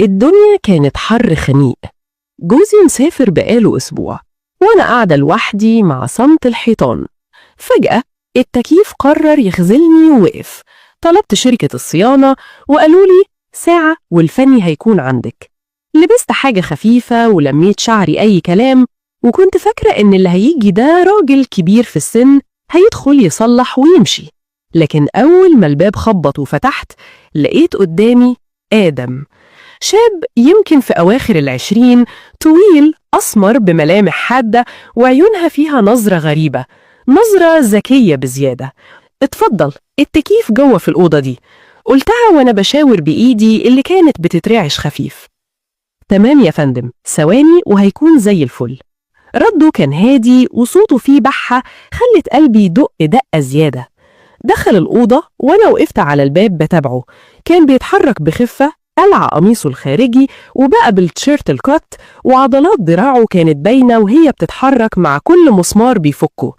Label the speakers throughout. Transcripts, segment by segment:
Speaker 1: الدنيا كانت حر خنيق. جوزي مسافر بقاله أسبوع، وأنا قاعدة لوحدي مع صمت الحيطان. فجأة التكييف قرر يخذلني ووقف. طلبت شركة الصيانة وقالوا لي ساعة والفني هيكون عندك. لبست حاجة خفيفة ولميت شعري أي كلام، وكنت فاكرة إن اللي هيجي ده راجل كبير في السن هيدخل يصلح ويمشي. لكن أول ما الباب خبط وفتحت، لقيت قدامي آدم، شاب يمكن في أواخر 20، طويل، أسمر، بملامح حادة وعيونها فيها نظرة غريبة، نظرة ذكية بزيادة. "اتفضل، التكييف جوه في الأوضة دي"، قلتها وأنا بشاور بإيدي اللي كانت بتترعش خفيف. "تمام يا فندم، ثواني وهيكون زي الفل". رده كان هادي وصوته فيه بحة خلت قلبي يدق دقة زيادة. دخل الأوضة وأنا وقفت على الباب بتابعه. كان بيتحرك بخفة، قلع قميصه الخارجي وبقى بالتيشيرت الكت، وعضلات دراعه كانت باينة وهي بتتحرك مع كل مسمار بيفكه.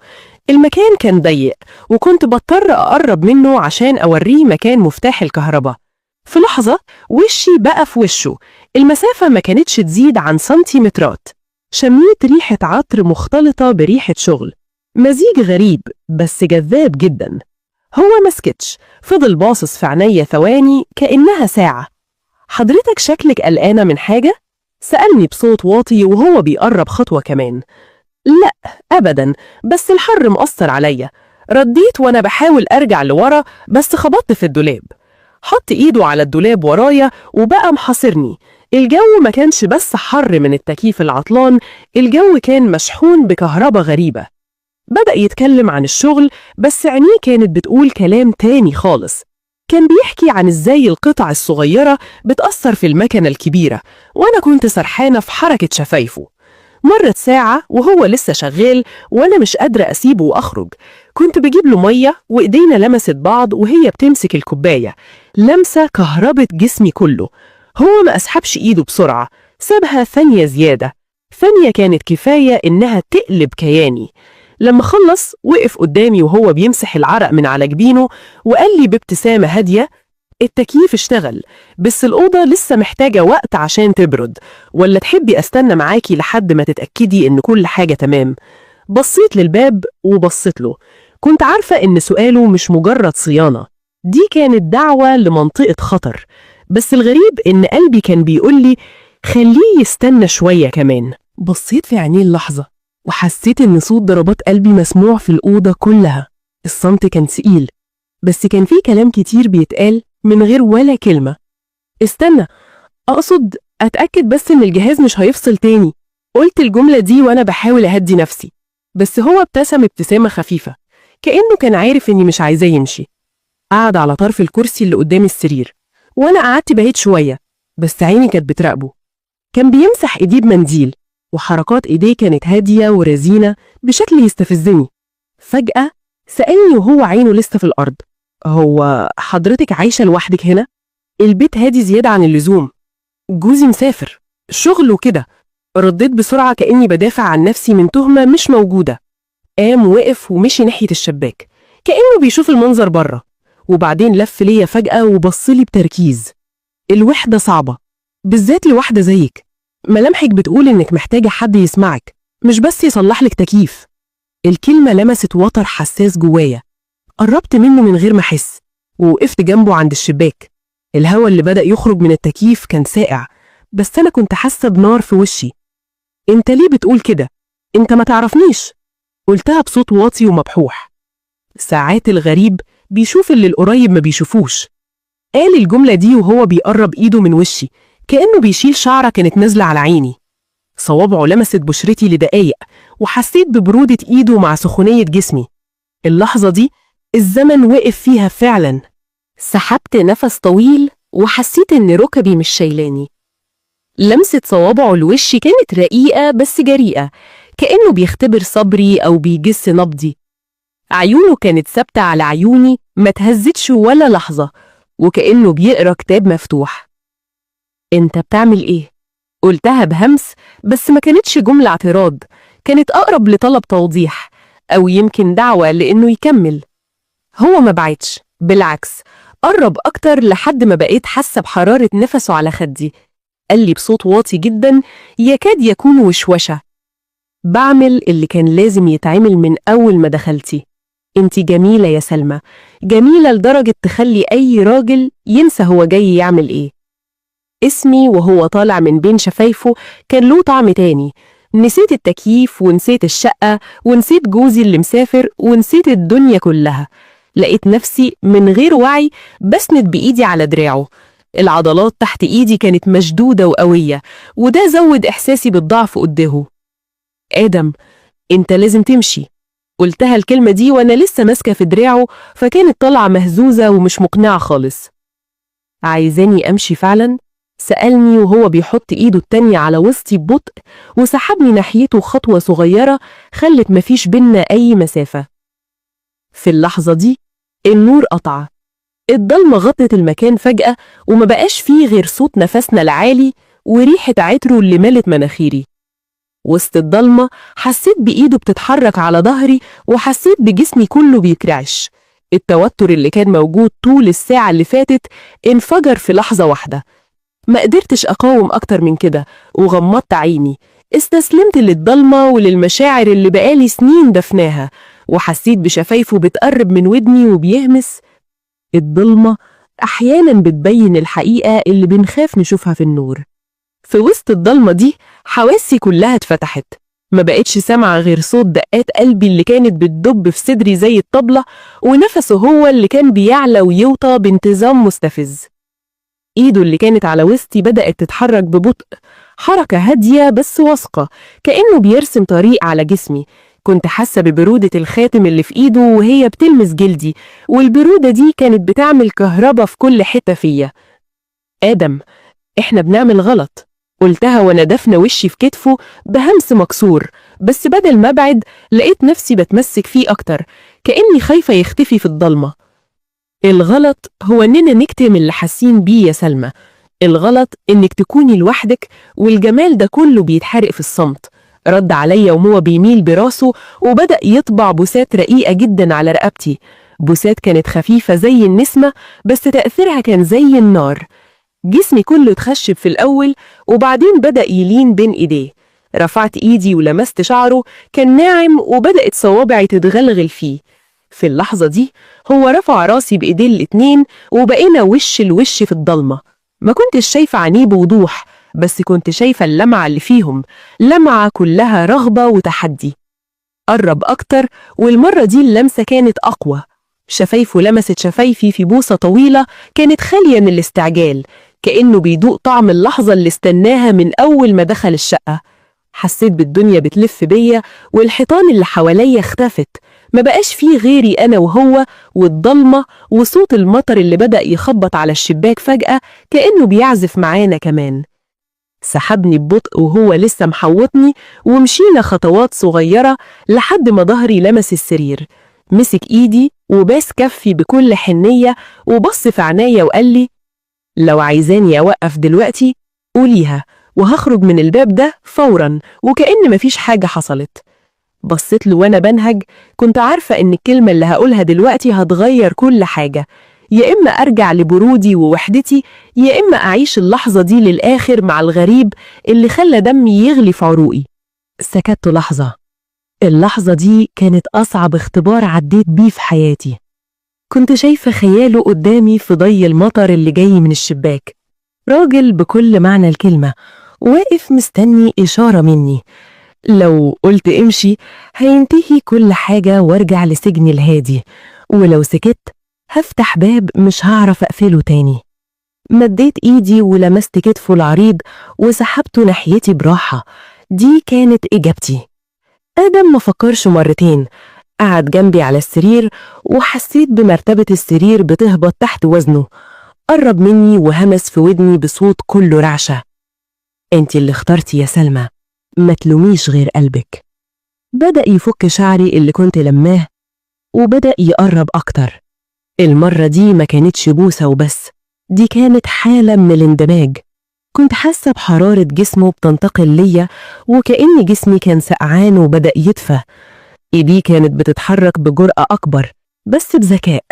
Speaker 1: المكان كان ضيق وكنت بضطر أقرب منه عشان أوريه مكان مفتاح الكهرباء. في لحظة وشي بقى في وشه، المسافة ما كانتش تزيد عن سنتيمترات. شميت ريحة عطر مختلطة بريحة شغل، مزيج غريب بس جذاب جدا. هو مسكتش، فضل باصص في عينيا ثواني كأنها ساعة. "حضرتك شكلك قلقانة من حاجة؟" سألني بصوت واطي وهو بيقرب خطوة كمان. "لا أبدا، بس الحر مأثر عليا"، رديت وأنا بحاول أرجع لورا بس خبطت في الدولاب. حط إيده على الدولاب ورايا وبقى محاصرني. الجو ما كانش بس حر من التكييف العطلان، الجو كان مشحون بكهرباء غريبة. بدأ يتكلم عن الشغل، بس عينيه كانت بتقول كلام تاني خالص. كان بيحكي عن ازاي القطع الصغيرة بتأثر في المكنة الكبيرة، وأنا كنت سرحانة في حركة شفايفه. مرت ساعة وهو لسه شغال، وأنا مش قادرة أسيبه وأخرج. كنت بجيب له مية وإيدينا لمست بعض وهي بتمسك الكوباية، لمسة كهربت جسمي كله. هو ما أسحبش إيده بسرعة، سابها ثانية زيادة، ثانية كانت كفاية إنها تقلب كياني. لما خلص وقف قدامي وهو بيمسح العرق من على جبينه وقال لي بابتسامة هادية: "التكييف اشتغل، بس الأوضة لسه محتاجة وقت عشان تبرد، ولا تحبي أستنى معاكي لحد ما تتأكدي إن كل حاجة تمام؟" بصيت للباب وبصيت له. كنت عارفة إن سؤاله مش مجرد صيانة، دي كانت دعوة لمنطقة خطر. بس الغريب إن قلبي كان بيقول لي خليه يستنى شوية كمان. بصيت في عينيه اللحظة وحسيت إن صوت ضربات قلبي مسموع في الأوضة كلها. الصمت كان تقيل، بس كان في كلام كتير بيتقال من غير ولا كلمة. "استنى، أقصد أتأكد بس إن الجهاز مش هيفصل تاني". قلت الجملة دي وأنا بحاول أهدي نفسي، بس هو ابتسم ابتسامة خفيفة كأنه كان عارف إني مش عايزاه يمشي. قعد على طرف الكرسي اللي قدام السرير وأنا قعدت بعيد شوية، بس عيني كانت بتراقبه. كان بيمسح إيديه بمنديل، وحركات إيديه كانت هادية ورزينة بشكل يستفزني. فجأة سألني وهو عينه لسه في الأرض: "هو حضرتك عايشة لوحدك هنا؟ البيت هادي زيادة عن اللزوم". "جوزي مسافر شغل وكده"، رديت بسرعة كأني بدافع عن نفسي من تهمة مش موجودة. قام وقف ومشي ناحية الشباك كأنه بيشوف المنظر بره، وبعدين لف ليا فجأة وبصلي بتركيز. "الوحدة صعبة، بالذات لواحدة زيك. ملامحك بتقول إنك محتاجة حد يسمعك، مش بس يصلح لك تكييف". الكلمة لمست وتر حساس جوايا. قربت منه من غير ما أحس ووقفت جنبه عند الشباك. الهوا اللي بدأ يخرج من التكييف كان ساقع، بس أنا كنت حاسة بنار في وشي. "أنت ليه بتقول كده؟ أنت ما تعرفنيش". قلتها بصوت واطي ومبحوح. "ساعات الغريب بيشوف اللي القريب ما بيشوفوش". قال الجملة دي وهو بيقرب إيده من وشي كأنه بيشيل شعرة كانت نازلة على عيني. صوابعه لمست بشرتي لدقايق، وحسيت ببرودة إيده مع سخونية جسمي. اللحظة دي الزمن وقف فيها فعلا.
Speaker 2: سحبت نفس طويل وحسيت إن ركبي مش شايلاني. لمسة صوابعه لوشي كانت رقيقة بس جريئة، كأنه بيختبر صبري أو بيجس نبضي. عيونه كانت ثابتة على عيوني، ما تهزتش ولا لحظة، وكأنه بيقرأ كتاب مفتوح. "أنت بتعمل إيه؟" قلتها بهمس، بس ما كانتش جملة اعتراض، كانت أقرب لطلب توضيح أو يمكن دعوة لإنه يكمل. هو ما بعدش، بالعكس، قرب أكتر لحد ما بقيت حاسة بحرارة نفسه على خدي.
Speaker 1: قال لي بصوت واطي جدا يكاد يكون وشوشة: بعمل اللي كان لازم يتعمل من أول ما دخلتي. انت جميلة يا سلمى، جميلة لدرجة تخلي أي راجل ينسى هو جاي يعمل إيه. اسمي وهو طالع من بين شفايفه كان له طعم تاني. نسيت التكييف ونسيت الشقة ونسيت جوزي اللي مسافر ونسيت الدنيا كلها. لقيت نفسي من غير وعي بسند بإيدي على دراعه. العضلات تحت إيدي كانت مشدودة وقوية، وده زود إحساسي بالضعف قدامه. آدم، أنت لازم تمشي. قلتها الكلمة دي وأنا لسه ماسكة في دراعه، فكانت طالعة مهزوزة ومش مقنعة خالص. عايزاني أمشي فعلا؟ سألني وهو بيحط إيده التانية على وسطي ببطء وسحبني ناحيته خطوة صغيرة خلت مفيش بينا أي مسافة. في اللحظة دي النور قطع، الضلمة غطت المكان فجأة، وما بقاش فيه غير صوت نفسنا العالي وريحة عطره اللي ملت مناخيري. وسط الضلمة حسيت بإيده بتتحرك على ظهري، وحسيت بجسمي كله بيترعش. التوتر اللي كان موجود طول الساعة اللي فاتت انفجر في لحظة واحدة. ما قدرتش أقاوم أكتر من كده وغمضت عيني، استسلمت للضلمة وللمشاعر اللي بقالي سنين دفناها، وحسيت بشفايفه بتقرب من ودني وبيهمس. الضلمة أحيانا بتبين الحقيقة اللي بنخاف نشوفها في النور. في وسط الضلمة دي حواسي كلها اتفتحت، ما بقتش سامعة غير صوت دقات قلبي اللي كانت بتدب في صدري زي الطبلة، ونفسه هو اللي كان بيعلى ويوطى بانتظام مستفز. إيده اللي كانت على وسطي بدأت تتحرك ببطء، حركة هادية بس واثقة، كأنه بيرسم طريق على جسمي. كنت حاسة ببرودة الخاتم اللي في إيده وهي بتلمس جلدي، والبرودة دي كانت بتعمل كهربا في كل حتة فيا. آدم، إحنا بنعمل غلط، قلتها وأنا دفنة وشي في كتفه بهمس مكسور، بس بدل ما أبعد لقيت نفسي بتمسك فيه أكتر، كأني خايفة يختفي في الضلمة. الغلط هو إننا نكتم اللي حاسين بيه يا سلمى. الغلط إنك تكوني لوحدك والجمال ده كله بيتحرق في الصمت. رد عليا وهو بيميل براسه وبدأ يطبع بوسات رقيقة جدا على رقبتي، بوسات كانت خفيفة زي النسمة بس تأثيرها كان زي النار. جسمي كله اتخشب في الأول وبعدين بدأ يلين بين إيديه. رفعت إيدي ولمست شعره، كان ناعم وبدأت صوابعي تتغلغل فيه. في اللحظة دي هو رفع راسي بإيديه الاتنين وبقينا وش الوش في الضلمة. ما كنتش شايفة عينيه بوضوح، بس كنت شايفة اللمعة اللي فيهم، لمعة كلها رغبة وتحدي. قرب أكتر، والمرة دي اللمسة كانت أقوى. شفايفه لمست شفايفي في بوسة طويلة كانت خالية من الاستعجال، كأنه بيدوق طعم اللحظة اللي استناها من أول ما دخل الشقة. حسيت بالدنيا بتلف بيا والحيطان اللي حواليا اختفت، ما بقاش فيه غيري أنا وهو والضلمة وصوت المطر اللي بدأ يخبط على الشباك فجأة كأنه بيعزف معانا كمان. سحبني ببطء وهو لسه محوطني، ومشينا خطوات صغيرة لحد ما ظهري لمس السرير. مسك إيدي وباس كفي بكل حنية وبص في عينيا وقال لي: لو عايزاني أوقف دلوقتي قوليها، وهخرج من الباب ده فورا وكأن مفيش حاجة حصلت. بصيت له وأنا بنهج، كنت عارفة إن الكلمة اللي هقولها دلوقتي هتغير كل حاجة، يا إما أرجع لبرودي ووحدتي، يا إما أعيش اللحظة دي للآخر مع الغريب اللي خلى دمي يغلي في عروقي. سكت لحظة. اللحظة دي كانت أصعب اختبار عديت بيه في حياتي. كنت شايفة خياله قدامي في ضي المطر اللي جاي من الشباك، راجل بكل معنى الكلمة، واقف مستني إشارة مني. لو قلت امشي هينتهي كل حاجة وارجع لسجني الهادي، ولو سكت هفتح باب مش هعرف أقفله تاني. مديت إيدي ولمست كتفه العريض وسحبته ناحيتي براحة. دي كانت إجابتي. آدم ما فكرش مرتين، قعد جنبي على السرير وحسيت بمرتبة السرير بتهبط تحت وزنه. قرب مني وهمس في ودني بصوت كله رعشة: انت اللي اخترتي يا سلمى، ما تلوميش غير قلبك. بدأ يفك شعري اللي كنت لماه وبدأ يقرب أكتر. المرة دي ما كانتش بوسة وبس، دي كانت حالة من الاندماج. كنت حاسة بحرارة جسمه بتنتقل ليا، وكأن جسمي كان سقعان وبدأ يدفى. إيديه كانت بتتحرك بجرأة أكبر بس بذكاء،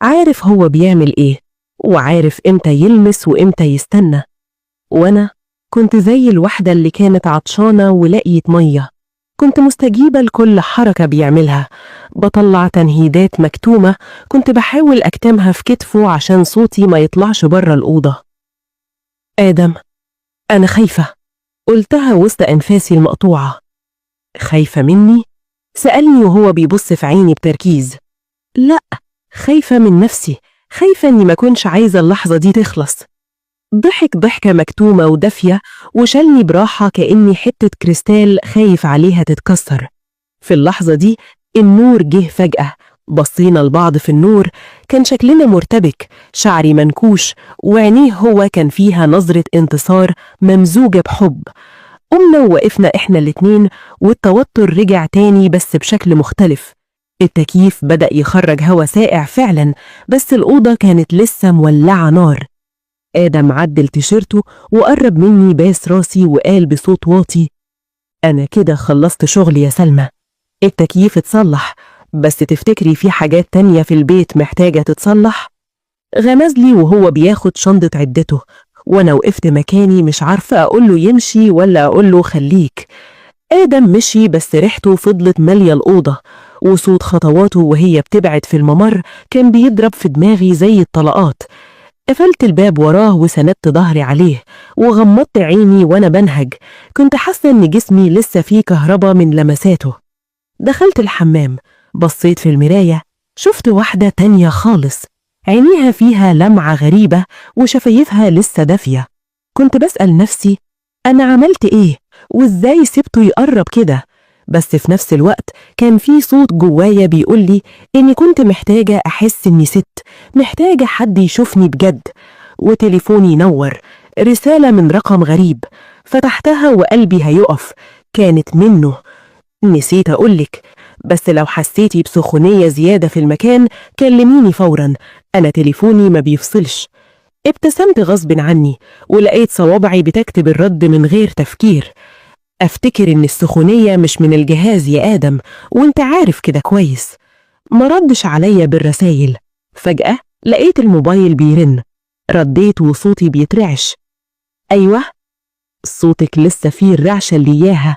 Speaker 1: عارف هو بيعمل إيه وعارف إمتى يلمس وإمتى يستنى. وأنا كنت زي الوحدة اللي كانت عطشانة ولقيت مية. كنت مستجيبة لكل حركة بيعملها، بطلع تنهيدات مكتومة كنت بحاول أكتمها في كتفه عشان صوتي ما يطلعش بره الأوضة. آدم، أنا خايفة، قلتها وسط أنفاسي المقطوعة. خايفة مني؟ سألني وهو بيبص في عيني بتركيز. لا، خايفة من نفسي، خايفة إني ما كنش عايزة اللحظة دي تخلص. ضحك ضحكة مكتومة ودافية وشالني براحة كأني حتة كريستال خايف عليها تتكسر. في اللحظة دي النور جه فجأة. بصينا لبعض في النور، كان شكلنا مرتبك، شعري منكوش وعينيه هو كان فيها نظرة انتصار ممزوجة بحب. قمنا ووقفنا إحنا الاتنين، والتوتر رجع تاني بس بشكل مختلف. التكييف بدأ يخرج هوا ساقع فعلا، بس الأوضة كانت لسه مولعة نار. آدم عدل تيشيرته وقرب مني، باس راسي وقال بصوت واطي: أنا كده خلصت شغل يا سلمى، التكييف اتصلح، بس تفتكري في حاجات تانية في البيت محتاجة تتصلح؟ غمز لي وهو بياخد شنطة عدته، وأنا وقفت مكاني مش عارفة أقوله يمشي ولا أقوله خليك. آدم مشي، بس ريحته فضلت مالية الأوضة، وصوت خطواته وهي بتبعد في الممر كان بيضرب في دماغي زي الطلقات. قفلت الباب وراه وسندت ظهري عليه وغمضت عيني وأنا بنهج. كنت حاسة إن جسمي لسه فيه كهربا من لمساته. دخلت الحمام، بصيت في المراية، شفت واحدة تانية خالص، عينيها فيها لمعة غريبة وشفايفها لسه دافية. كنت بسأل نفسي أنا عملت إيه وإزاي سبته يقرب كده، بس في نفس الوقت كان في صوت جوايا بيقولي إني كنت محتاجة أحس إني ست، محتاجة حد يشوفني بجد. وتليفوني نور، رسالة من رقم غريب. فتحتها وقلبي هيقف، كانت منه. نسيت أقولك، بس لو حسيتي بسخونية زيادة في المكان كلميني فورا، أنا تليفوني ما بيفصلش. ابتسمت غصب عني ولقيت صوابعي بتكتب الرد من غير تفكير. أفتكر إن السخونية مش من الجهاز يا آدم، وإنت عارف كده كويس. ما ردش عليا بالرسايل. فجأة لقيت الموبايل بيرن. رديت وصوتي بيترعش: أيوة. صوتك لسه فيه الرعشة اللي إياها.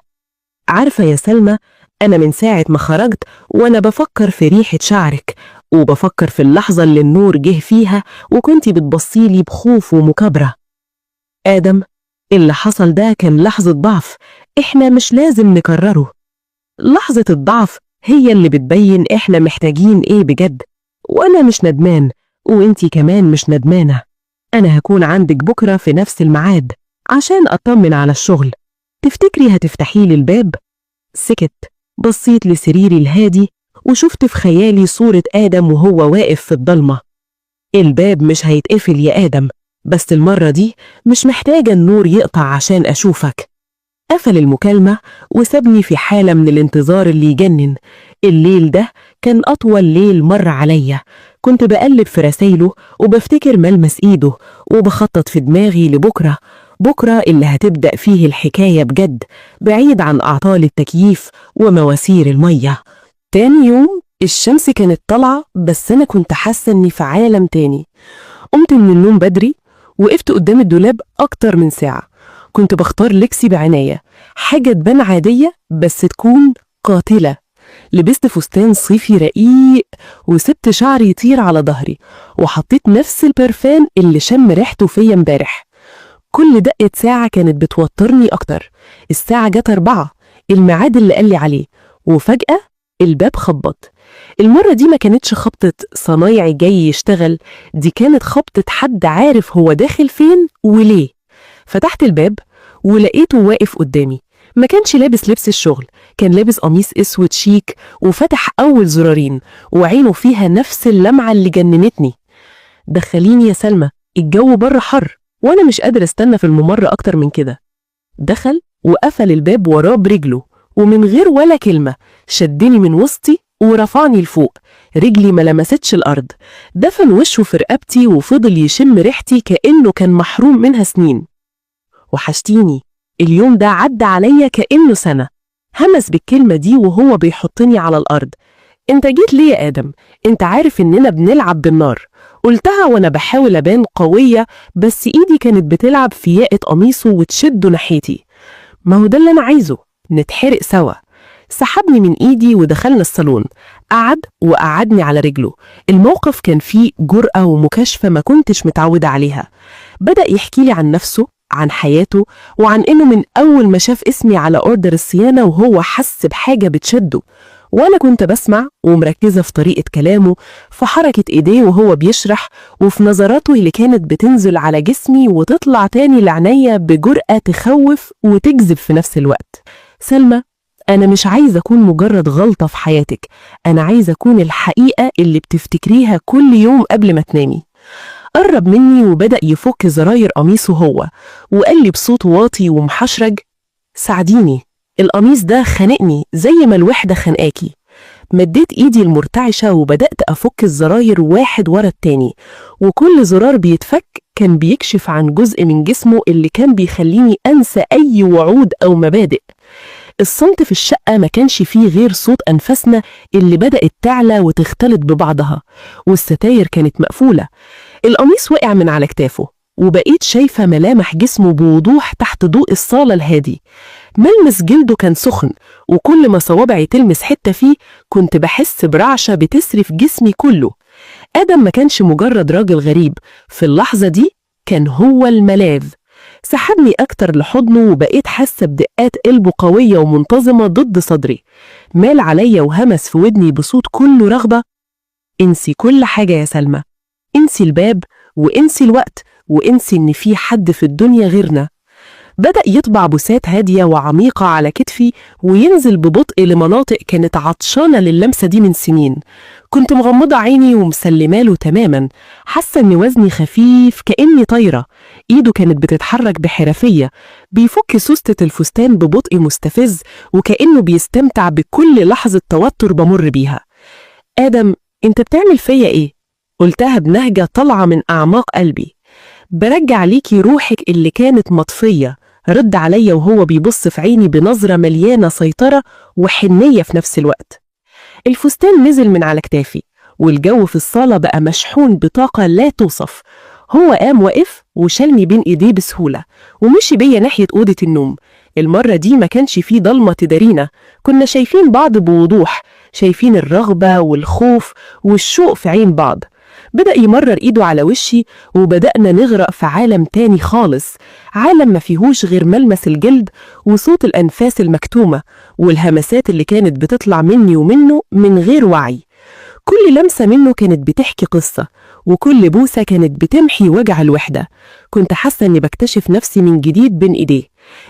Speaker 1: عارفة يا سلمى، أنا من ساعة ما خرجت وأنا بفكر في ريحة شعرك، وبفكر في اللحظة اللي النور جه فيها وكنتي بتبصيلي بخوف ومكابرة. آدم، اللي حصل ده كان لحظة ضعف، إحنا مش لازم نكرره. لحظة الضعف هي اللي بتبين إحنا محتاجين إيه بجد، وأنا مش ندمان، وإنتي كمان مش ندمانة. أنا هكون عندك بكرة في نفس الميعاد عشان أطمن على الشغل. تفتكري هتفتحي لي الباب؟ سكت. بصيت لسريري الهادي وشفت في خيالي صورة آدم وهو واقف في الضلمة. الباب مش هيتقفل يا آدم، بس المرة دي مش محتاجة النور يقطع عشان أشوفك. قفل المكالمة وسابني في حالة من الانتظار اللي يجنن. الليل ده كان أطول ليل مر عليا. كنت بقلب في رسايله وبفتكر ملمس إيده وبخطط في دماغي لبكرة، بكرة اللي هتبدأ فيه الحكاية بجد، بعيد عن أعطال التكييف ومواسير المية. تاني يوم الشمس كانت طالعة، بس أنا كنت حاسة إني في عالم تاني. قمت من النوم بدري، وقفت قدام الدولاب أكتر من ساعة. كنت بختار لبسي بعناية، حاجة تبان عادية بس تكون قاتلة. لبست فستان صيفي رقيق وسبت شعري يطير على ظهري، وحطيت نفس البرفان اللي شم ريحته فيا امبارح. كل دقة ساعة كانت بتوترني أكتر. الساعة جت 4، الميعاد اللي قال لي عليه، وفجأة الباب خبط. المرة دي ما كانتش خبطة صنايعي جاي يشتغل، دي كانت خبطة حد عارف هو داخل فين وليه. فتحت الباب ولقيته واقف قدامي. ما كانش لابس لبس الشغل، كان لابس قميص اسود شيك وفتح أول زرارين، وعينه فيها نفس اللمعة اللي جننتني. دخليني يا سلمى، الجو بره حر وأنا مش قادر استنى في الممر أكتر من كده. دخل وقفل الباب وراه برجله، ومن غير ولا كلمة شدني من وسطي ورفعني لفوق. رجلي ما لمستش الأرض. دفن وشه في رقبتي وفضل يشم ريحتي كأنه كان محروم منها سنين. وحشتيني، اليوم ده عدى عليا كأنه سنة. همس بالكلمة دي وهو بيحطني على الأرض. انت جيت ليه يا آدم؟ انت عارف إننا بنلعب بالنار. قلتها وأنا بحاول أبان قوية، بس إيدي كانت بتلعب في ياقة قميصه وتشده ناحيتي. ما هو ده اللي أنا عايزه، نتحرق سوا. سحبني من إيدي ودخلنا الصالون. قعد وقعدني على رجله. الموقف كان فيه جرأة ومكاشفة ما كنتش متعودة عليها. بدأ يحكي لي عن نفسه، عن حياته، وعن إنه من أول ما شاف اسمي على order الصيانة وهو حس بحاجة بتشده. وأنا كنت بسمع ومركزة في طريقة كلامه، في حركة إيديه وهو بيشرح، وفي نظراته اللي كانت بتنزل على جسمي وتطلع تاني لعينيا بجرأة تخوف وتجذب في نفس الوقت. سلمى، أنا مش عايزة أكون مجرد غلطة في حياتك، أنا عايزة أكون الحقيقة اللي بتفتكريها كل يوم قبل ما تنامي. قرب مني وبدأ يفك زراير قميصه هو، وقال لي بصوت واطي ومحشرج: ساعديني، القميص ده خانقني زي ما الوحدة خانقاكي. مديت ايدي المرتعشة وبدأت أفك الزراير واحد ورا التاني، وكل زرار بيتفك كان بيكشف عن جزء من جسمه اللي كان بيخليني أنسى أي وعود أو مبادئ. الصمت في الشقة ما كانش فيه غير صوت أنفاسنا اللي بدأت تعلى وتختلط ببعضها، والستاير كانت مقفولة. القميص وقع من على كتافه، وبقيت شايفة ملامح جسمه بوضوح تحت ضوء الصالة الهادي. ملمس جلده كان سخن، وكل ما صوابعي تلمس حتة فيه كنت بحس برعشة بتسري في جسمي كله. آدم ما كانش مجرد راجل غريب، في اللحظة دي كان هو الملاذ. سحبني أكتر لحضنه وبقيت حاسة بدقات قلبه قوية ومنتظمة ضد صدري. مال عليا وهمس في ودني بصوت كله رغبة: انسي كل حاجة يا سلمى، انسي الباب وانسي الوقت وانسي إن في حد في الدنيا غيرنا. بدأ يطبع بوسات هادية وعميقة على كتفي وينزل ببطء لمناطق كانت عطشانة للمسة دي من سنين. كنت مغمضة عيني ومسلماله تماما، حاسة إن وزني خفيف كأني طايرة. إيده كانت بتتحرك بحرفية، بيفك سوستة الفستان ببطء مستفز وكأنه بيستمتع بكل لحظة توتر بمر بيها. آدم، أنت بتعمل فيا إيه؟ قلتها بنهجة طالعة من أعماق قلبي. برجع ليكي روحك اللي كانت مطفية. رد عليا وهو بيبص في عيني بنظرة مليانة سيطرة وحنية في نفس الوقت. الفستان نزل من على كتافي، والجو في الصالة بقى مشحون بطاقة لا توصف. هو قام وقف وشالني بين إيديه بسهولة ومشي بيا ناحية أوضة النوم. المرة دي ما كانش فيه ضلمة تدارينا، كنا شايفين بعض بوضوح، شايفين الرغبة والخوف والشوق في عين بعض. بدأ يمرر إيده على وشي وبدأنا نغرق في عالم تاني خالص، عالم ما فيهوش غير ملمس الجلد وصوت الأنفاس المكتومة والهمسات اللي كانت بتطلع مني ومنه من غير وعي. كل لمسة منه كانت بتحكي قصة، وكل بوسة كانت بتمحي وجع الوحدة. كنت حاسة إني بكتشف نفسي من جديد بين إيديه.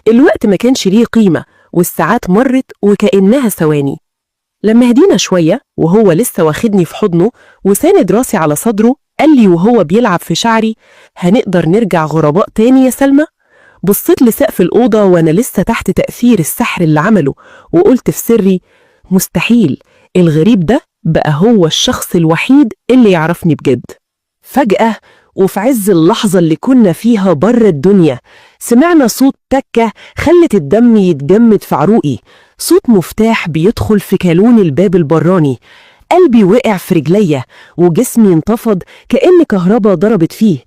Speaker 1: الوقت ما كانش ليه قيمة، والساعات مرت وكأنها ثواني. لما هدينا شوية وهو لسه واخدني في حضنه وساند راسي على صدره، قال لي وهو بيلعب في شعري: هنقدر نرجع غرباء تاني يا سلمى؟ بصيت لسقف الأوضة وأنا لسه تحت تأثير السحر اللي عمله، وقلت في سري: مستحيل، الغريب ده بقى هو الشخص الوحيد اللي يعرفني بجد. فجأة وفي عز اللحظة اللي كنا فيها بره الدنيا، سمعنا صوت تكة خلت الدم يتجمد في عروقي، صوت مفتاح بيدخل في كالون الباب البراني. قلبي وقع في رجليا وجسمي انتفض كأن كهربا ضربت فيه.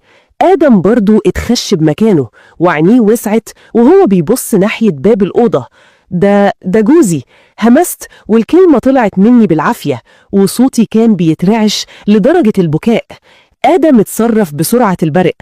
Speaker 1: آدم برضو اتخش بمكانه وعينيه وسعت وهو بيبص ناحية باب الأوضة. ده جوزي، همست والكلمة طلعت مني بالعافية وصوتي كان بيترعش لدرجة البكاء. آدم اتصرف بسرعة البرق،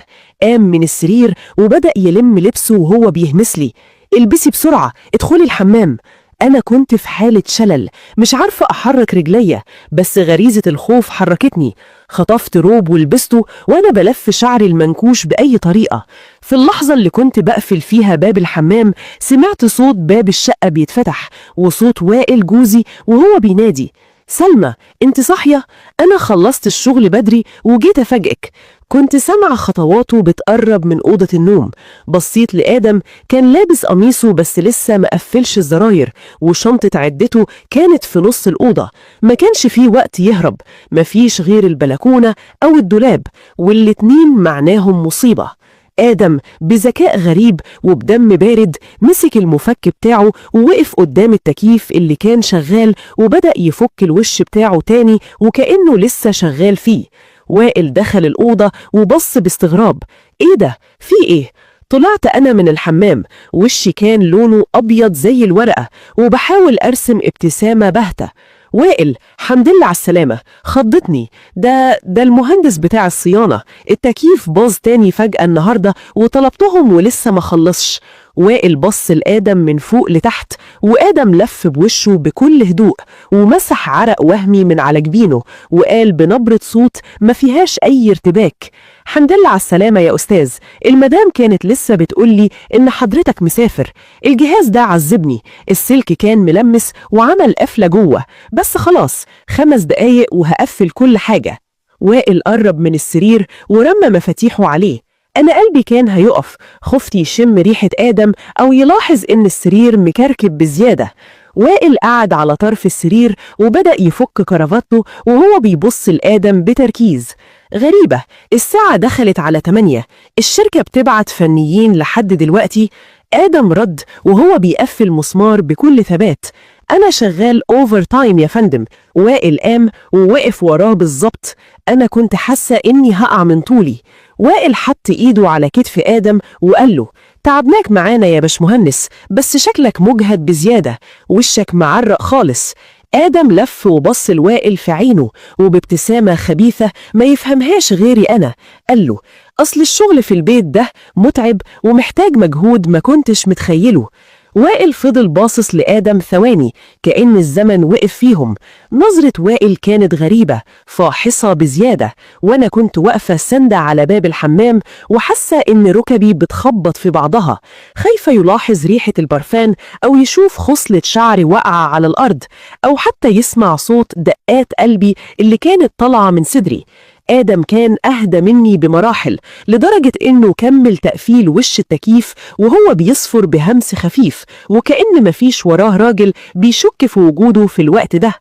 Speaker 1: قام من السرير وبدأ يلم لبسه وهو بيهمس لي: البسي بسرعة، ادخلي الحمام. أنا كنت في حالة شلل، مش عارفة أحرك رجليا، بس غريزة الخوف حركتني. خطفت روب ولبسته وأنا بلف شعري المنكوش بأي طريقة. في اللحظة اللي كنت بقفل فيها باب الحمام سمعت صوت باب الشقة بيتفتح وصوت وائل جوزي وهو بينادي: سلمى، انت صاحية؟ أنا خلصت الشغل بدري وجيت أفاجئك. كنت سامعة خطواته بتقرب من أوضة النوم. بصيت لآدم، كان لابس قميصه بس لسه ما قفلش الزراير، وشنطة عدته كانت في نص الأوضة. ما كانش فيه وقت يهرب، ما فيش غير البلكونة أو الدولاب، والاتنين معناهم مصيبة. آدم بذكاء غريب وبدم بارد مسك المفك بتاعه ووقف قدام التكييف اللي كان شغال وبدأ يفك الوش بتاعه تاني وكأنه لسه شغال فيه. وائل دخل الأوضة وبص باستغراب، إيه ده؟ في إيه؟ طلعت أنا من الحمام، وشي كان لونه أبيض زي الورقة، وبحاول أرسم ابتسامة باهتة. وائل، حمد لله على السلامة، خضتني. ده المهندس بتاع الصيانة، التكييف باظ تاني فجأة النهاردة وطلبتهم ولسه ما خلصش. وائل بص لآدم من فوق لتحت، وآدم لف بوشه بكل هدوء ومسح عرق وهمي من على جبينه، وقال بنبرة صوت ما فيهاش أي ارتباك: حمد لله على السلامة يا أستاذ، المدام كانت لسه بتقولي إن حضرتك مسافر. الجهاز ده عذبني، السلك كان ملمس وعمل قفلة جوه، بس خلاص 5 دقايق وهقفل كل حاجة. وائل قرب من السرير ورمى مفاتيحه عليه. أنا قلبي كان هيقف، خفت يشم ريحة آدم أو يلاحظ إن السرير مكركب بزيادة. وائل قعد على طرف السرير وبدأ يفك كرافته وهو بيبص لآدم بتركيز. غريبة، الساعة دخلت على 8، الشركة بتبعت فنيين لحد دلوقتي؟ آدم رد وهو بيقفل مسمار بكل ثبات: أنا شغال overtime يا فندم. وائل قام ووقف وراه بالظبط. أنا كنت حاسة إني هقع من طولي. وائل حط إيده على كتف آدم وقال له: تعبناك معانا يا باشمهندس، بس شكلك مجهد بزيادة، وشك معرق خالص. آدم لف وبص لوائل في عينه، وبابتسامة خبيثة ما يفهمهاش غيري أنا قال له: أصل الشغل في البيت ده متعب ومحتاج مجهود ما كنتش متخيله. وائل فضل باصص لآدم ثواني كأن الزمن وقف فيهم. نظرة وائل كانت غريبة، فاحصة بزيادة، وأنا كنت واقفة سندة على باب الحمام وحاسة إن ركبي بتخبط في بعضها، خايفة يلاحظ ريحة البرفان أو يشوف خصلة شعري واقعة على الأرض، أو حتى يسمع صوت دقات قلبي اللي كانت طالعة من صدري. آدم كان أهدى مني بمراحل، لدرجة إنه كمل تقفيل وش التكييف وهو بيصفر بهمس خفيف، وكأن مفيش وراه راجل بيشك في وجوده في الوقت ده.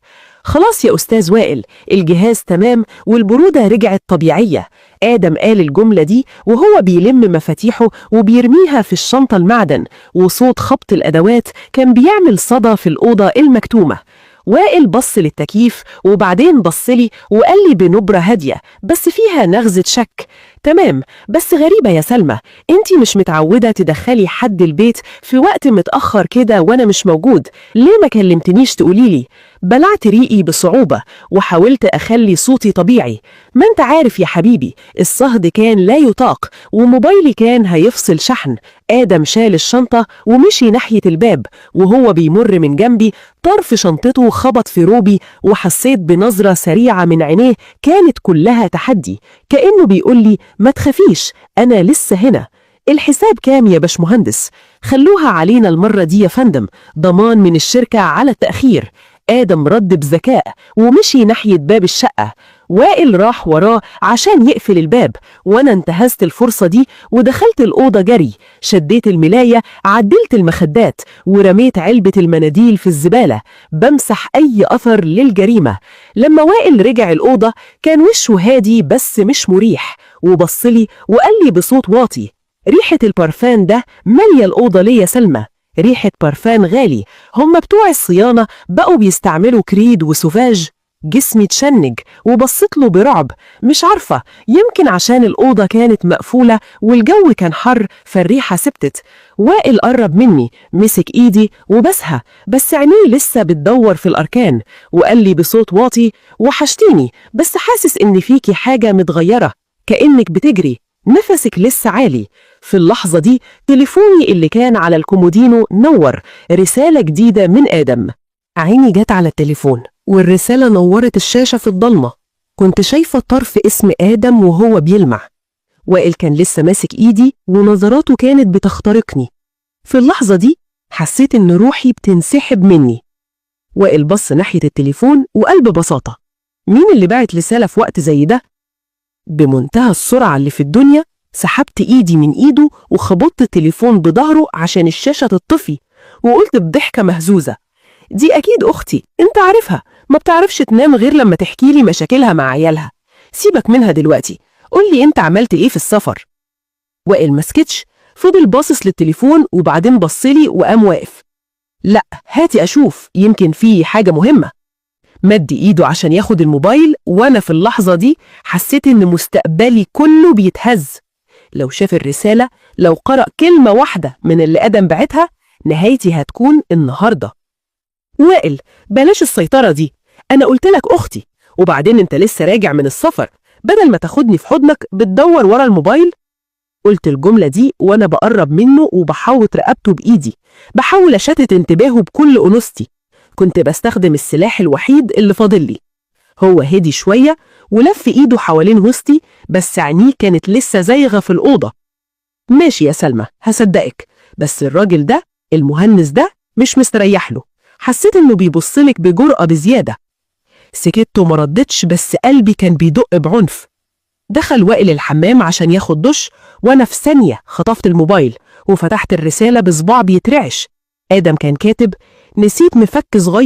Speaker 1: خلاص يا أستاذ وائل، الجهاز تمام والبرودة رجعت طبيعية. آدم قال الجملة دي وهو بيلم مفاتيحه وبيرميها في الشنطة المعدن، وصوت خبط الأدوات كان بيعمل صدى في الأوضة المكتومة. وائل بص للتكييف وبعدين بص لي وقال لي بنبرة هادية بس فيها نغزة شك: تمام، بس غريبة يا سلمى، انتي مش متعودة تدخلي حد البيت في وقت متأخر كده وانا مش موجود، ليه ما كلمتنيش تقوليلي؟ بلعت ريقي بصعوبة وحاولت أخلي صوتي طبيعي: ما انت عارف يا حبيبي، الصهد كان لا يطاق وموبايلي كان هيفصل شحن. آدم شال الشنطة ومشي ناحية الباب، وهو بيمر من جنبي طرف شنطته خبط في روبي، وحسيت بنظرة سريعة من عينيه كانت كلها تحدي، كأنه بيقول لي ما تخافيش أنا لسه هنا. الحساب كام يا باشمهندس؟ خلوها علينا المرة دي يا فندم، ضمان من الشركة على التأخير. آدم رد بذكاء ومشي ناحية باب الشقة. وائل راح وراه عشان يقفل الباب، وأنا انتهزت الفرصة دي ودخلت الأوضة جري، شديت الملاية، عدلت المخدات، ورميت علبة المناديل في الزبالة، بمسح أي أثر للجريمة. لما وائل رجع الأوضة كان وشه هادي بس مش مريح، وبصلي وقال لي بصوت واطي: ريحة البرفان ده مالية الأوضة ليه يا سلمى؟ ريحة برفان غالي، هم بتوع الصيانة بقوا بيستعملوا Creed و Sauvage. جسمي تشنج وبصيت له برعب، مش عارفة، يمكن عشان الأوضة كانت مقفولة والجو كان حر فالريحة ثبتت. وائل قرب مني، مسك إيدي وبسها، بس عينيه لسه بتدور في الأركان، وقال لي بصوت واطي: وحشتيني، بس حاسس إن فيكي حاجة متغيرة، كأنك بتجري، نفسك لسه عالي. في اللحظة دي تليفوني اللي كان على الكومودينو نور، رسالة جديدة من آدم. عيني جت على التليفون والرسالة نورت الشاشة في الضلمة. كنت شايفة طرف اسم آدم وهو بيلمع. وائل كان لسه ماسك إيدي ونظراته كانت بتخترقني. في اللحظة دي حسيت إن روحي بتنسحب مني. وائل بص ناحية التليفون وقال ببساطة: مين اللي بعت رسالة في وقت زي ده؟ بمنتهى السرعة اللي في الدنيا سحبت إيدي من إيده وخبطت التليفون بظهره عشان الشاشة تطفي، وقلت بضحكة مهزوزة: دي أكيد أختي، أنت عارفها، ما بتعرفش تنام غير لما تحكي لي مشاكلها مع عيالها. سيبك منها دلوقتي، قول لي أنت عملت إيه في السفر؟ وائل ما سكتش، فضل باصص للتليفون وبعدين بصلي وقام واقف. لا هاتي أشوف، يمكن في حاجة مهمة. مد إيده عشان ياخد الموبايل، وأنا في اللحظة دي حسيت إن مستقبلي كله بيتهز. لو شاف الرسالة، لو قرأ كلمة واحدة من اللي آدم بعتها، نهايتي هتكون النهاردة. وائل، بلاش السيطرة دي، أنا قلت لك أختي، وبعدين أنت لسه راجع من السفر، بدل ما تاخدني في حضنك بتدور ورا الموبايل. قلت الجملة دي وأنا بقرب منه وبحوط رقبته بإيدي، بحاول أشتت انتباهه بكل أنوثتي. كنت بستخدم السلاح الوحيد اللي فاضل لي. هو هدي شوية ولف إيده حوالين وسطي، بس عينيه كانت لسه زايغة في الأوضة. ماشي يا سلمى، هصدقك، بس الراجل ده، المهندس ده، مش مستريح له. حسيت إنه بيبصلك بجرأة بزيادة. سكت وما ردتش، بس قلبي كان بيدق بعنف. دخل وائل الحمام عشان ياخد دش، وأنا في ثانية خطفت الموبايل وفتحت الرسالة بصباع بيترعش. آدم كان كاتب: نسيت مفك صغير.